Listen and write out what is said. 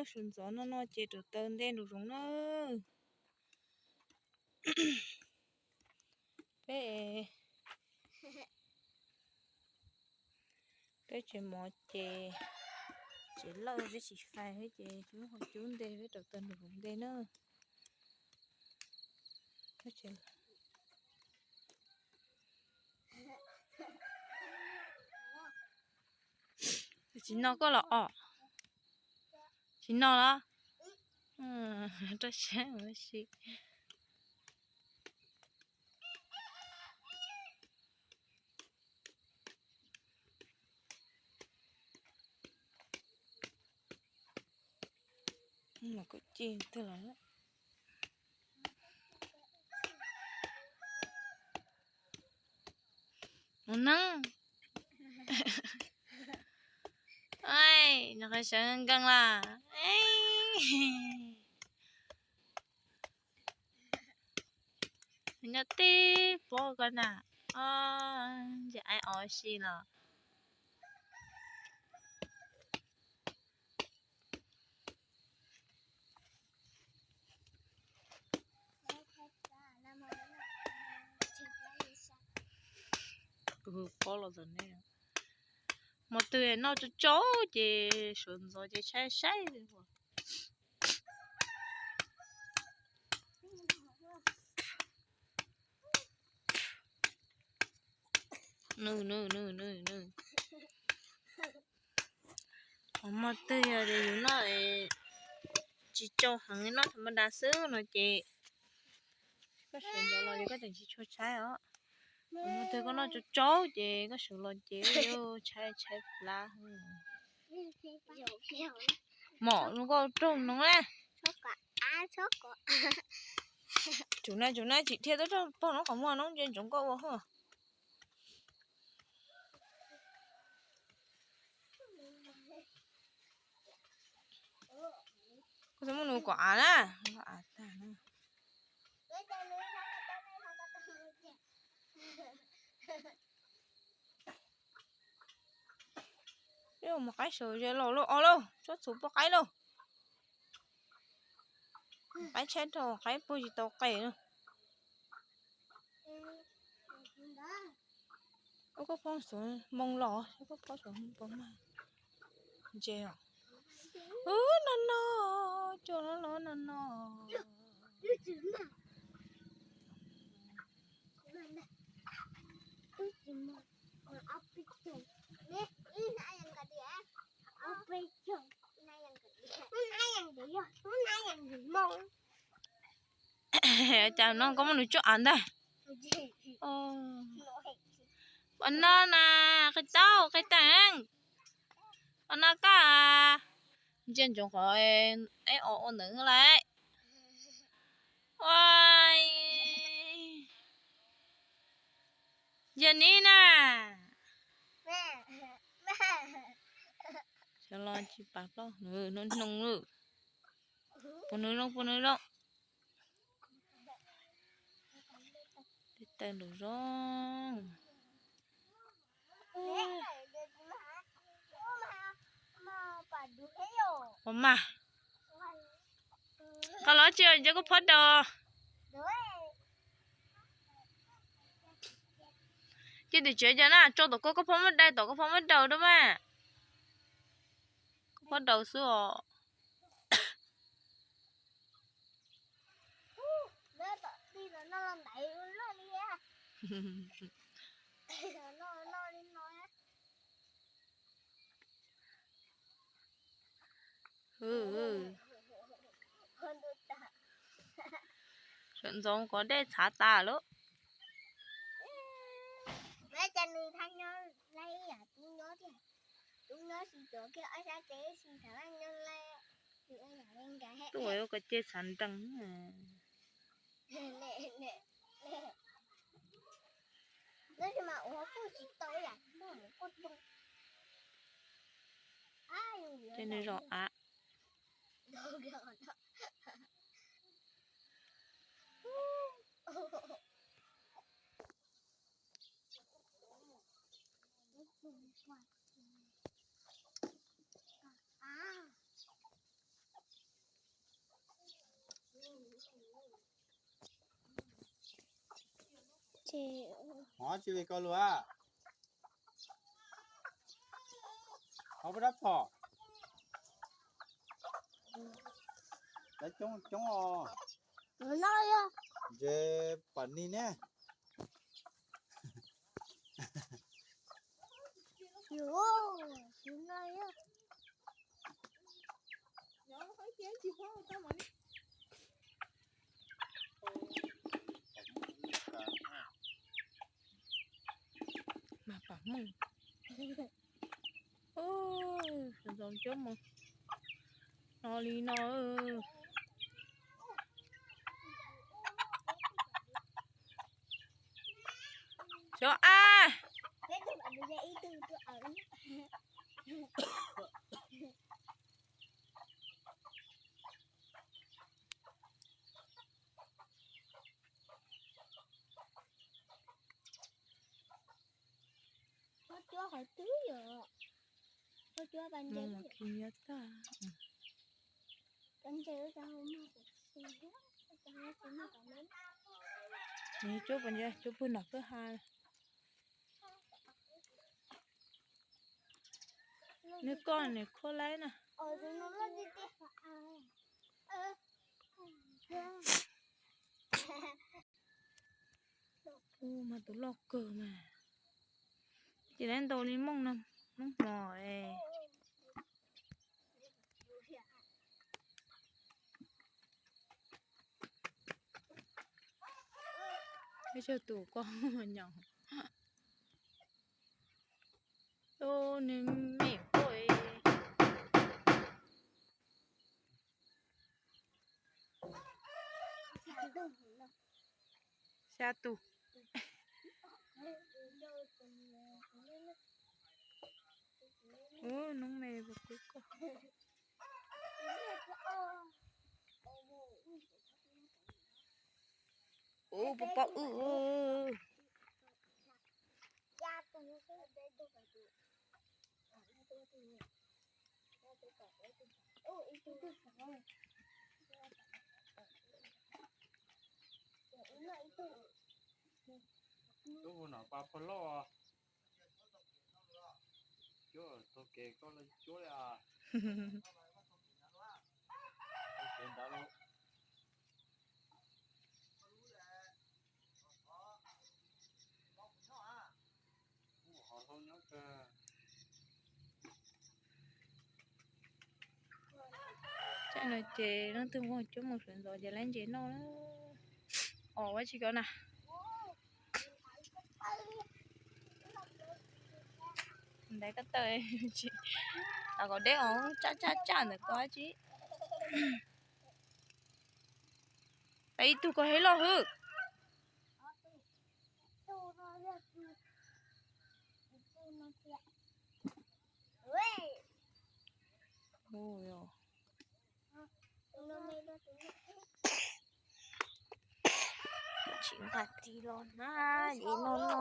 Sawv ntxov no no ces rau taw ntej nraum zoov na. Peb, peb tsev mov ces tsev lawj peb tsis fais thiab ces cub qhov cub ntej peb rau taw nraum zoov ntej na. Tsis no koj los os. Tsis no los? Rau siab ua si. Mas kuv ci twg los. Mus neeb. Nws qhov sawv nkees lawm. Nyob tib pob ko na. Ntsia aib o si los. Pob los tom nej. Hmo twg noj tsau tsau ces sawv ntxov ces tshaib saib li. Nws, nws, nws, nws, nws. Hmo twg yog tias yus noj tsis tsau heev, noj tham ma da xwb no ces koj sawv ntxov los ces koj tseem tsis tshua tshaib os. Hmo twg koj noj tsau tsau ces koj sawv los ces tshaib tshaib plab. Mom zoo nkauj raug noog na. Tsum na, tsum na, tsis dhia tuaj rau pog no qhov muag no ntsia ntsoov koj ua hos. Koj txhob muab nws kom av na. Mus qaib saum ze los lauj, o lauj, tsob txhuv poj qaib lauj. Qaib tshaib dhau, qaib puag tsis tau qe na. Ua koj phob xuv moo los, koj phob xuv moo pov mag. Ntse os. Ub, no no, cua no los no no. Cas no koj muab nws tsuj av ntag. Pov no na, qe tau qe teem. Pov no koj ntsia ntsoov qhov aib o ua ntawd lawm. Ua, yog ni na. Xyov los tsis pam plaub, nws hnoos lawm. Pub nws zoo, pub nws zoo. Tej taw nraum zoov. Ua mas, qhov los tsis nco koj phob daus. Cia tim tsev cov na, tso tom koj, koj phob muab dai tom, koj phob muab daus dua mas. Koj phob daus xwb os. Sawv ntxov kov dej txhav tas lawm. Tuaj ua koj ceg txhav nrees. Tej nws zom av. Hov tsis li koj lus a. Hov puas dab phom? Lawv coob coob os. Ntses pam ni ne. Mas pam hmoob. Sawv ntxov coob mus no li no. Xyov a. Mus khi nyiab tag. Nws cuab pom ntsia cuab pwg nram kwj ha. Nws koj nws khuab laib na. Ub, mas tus loj kawg mas. Ces lawv ntaus li mooj no, hnub hmo es. Ib tsag tus koj nyob. Ub, nws me koj. Xya tus. Ub, hnub me puas kub koj. Ub, puas pom wb. Tub hu no pa pog loj. Cuab taug kev koj los cuab li os. Taug kev ntawd los. Tsam no ces leej twg muaj cuab mus sawv ntxov ces laib ntses noj na. Os, ua tsis kov na. Ntaiv koj tawm, los kom deb os, tsaj tsaj tsaj ntawm koj tsis. Ib tug koj hev loj hwb. Tsis nqa ris los na, es no no.